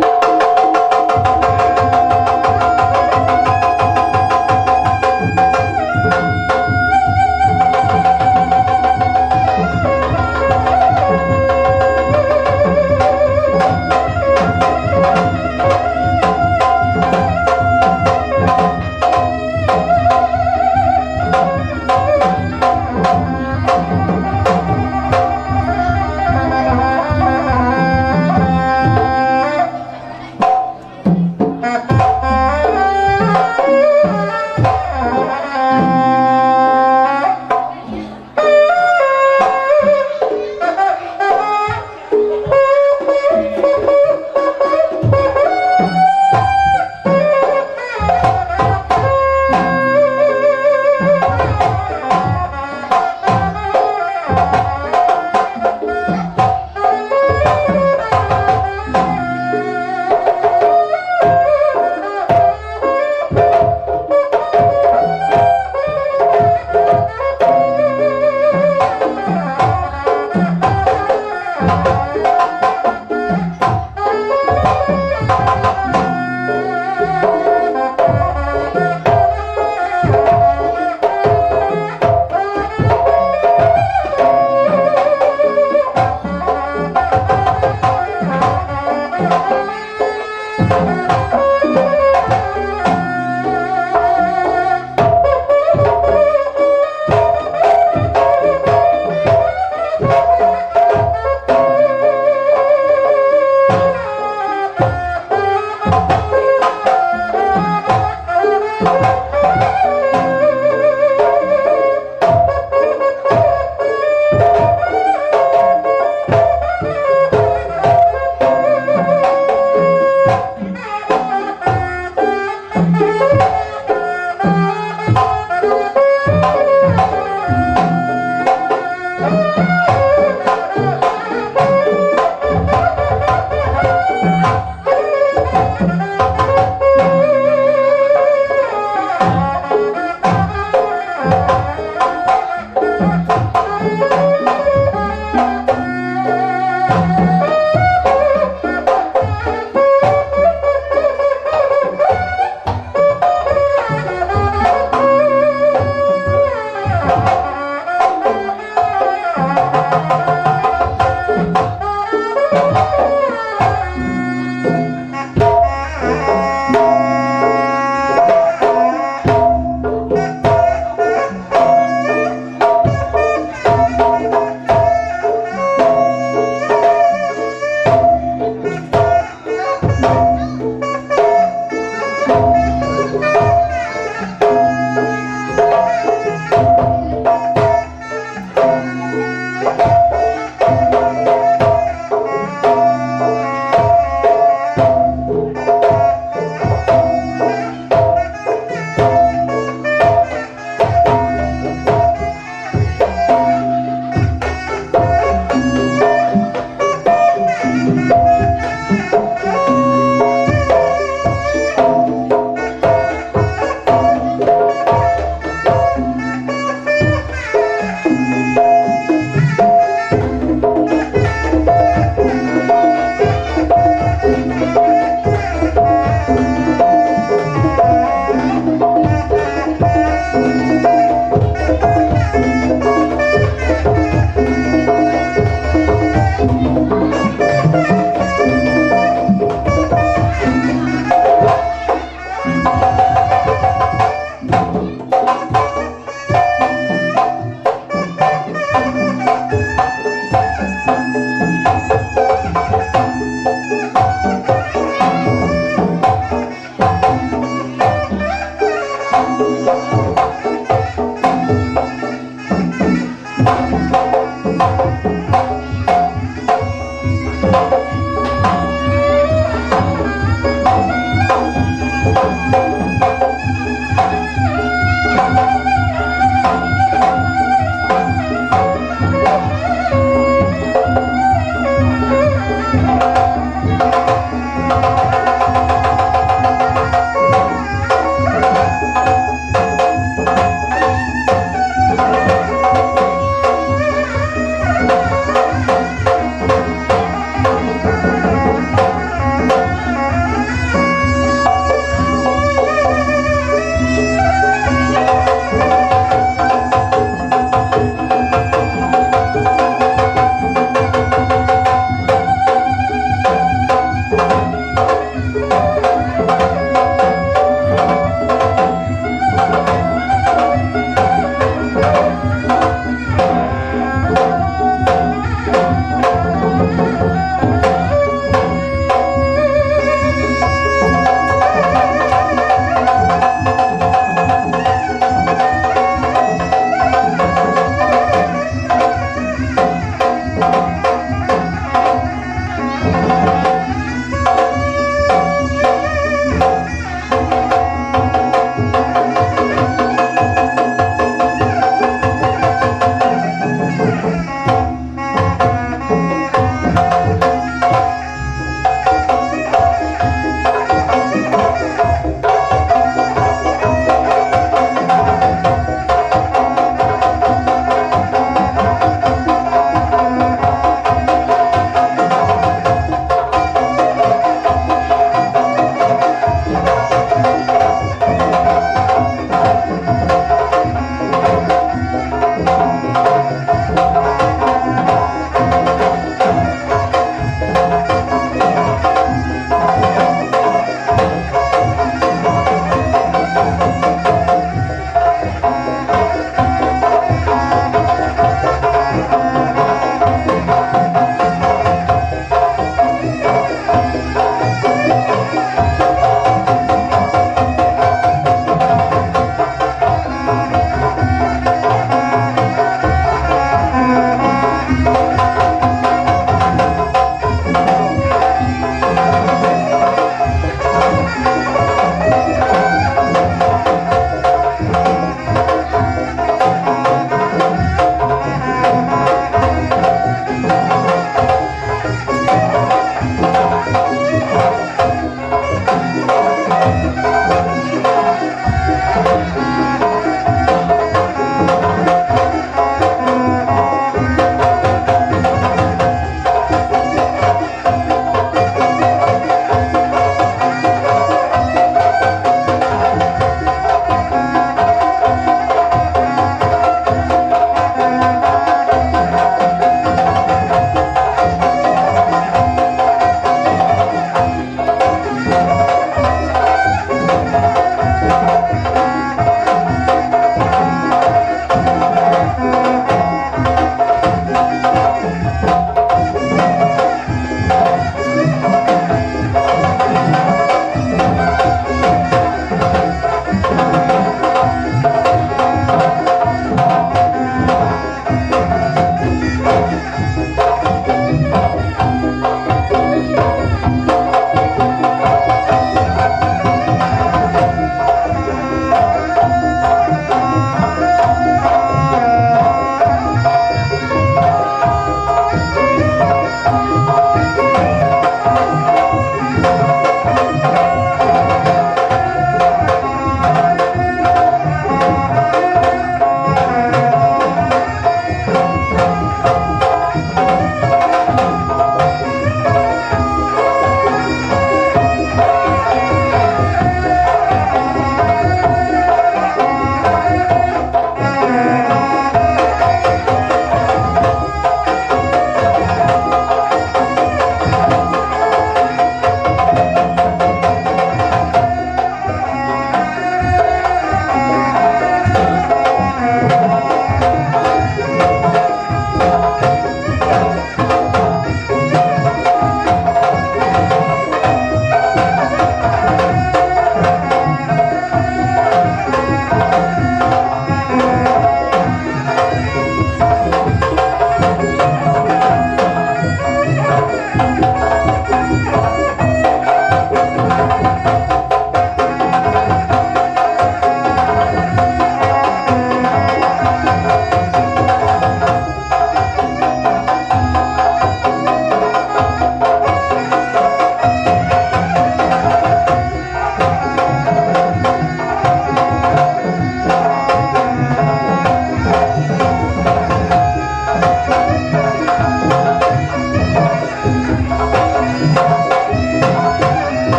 Thank you.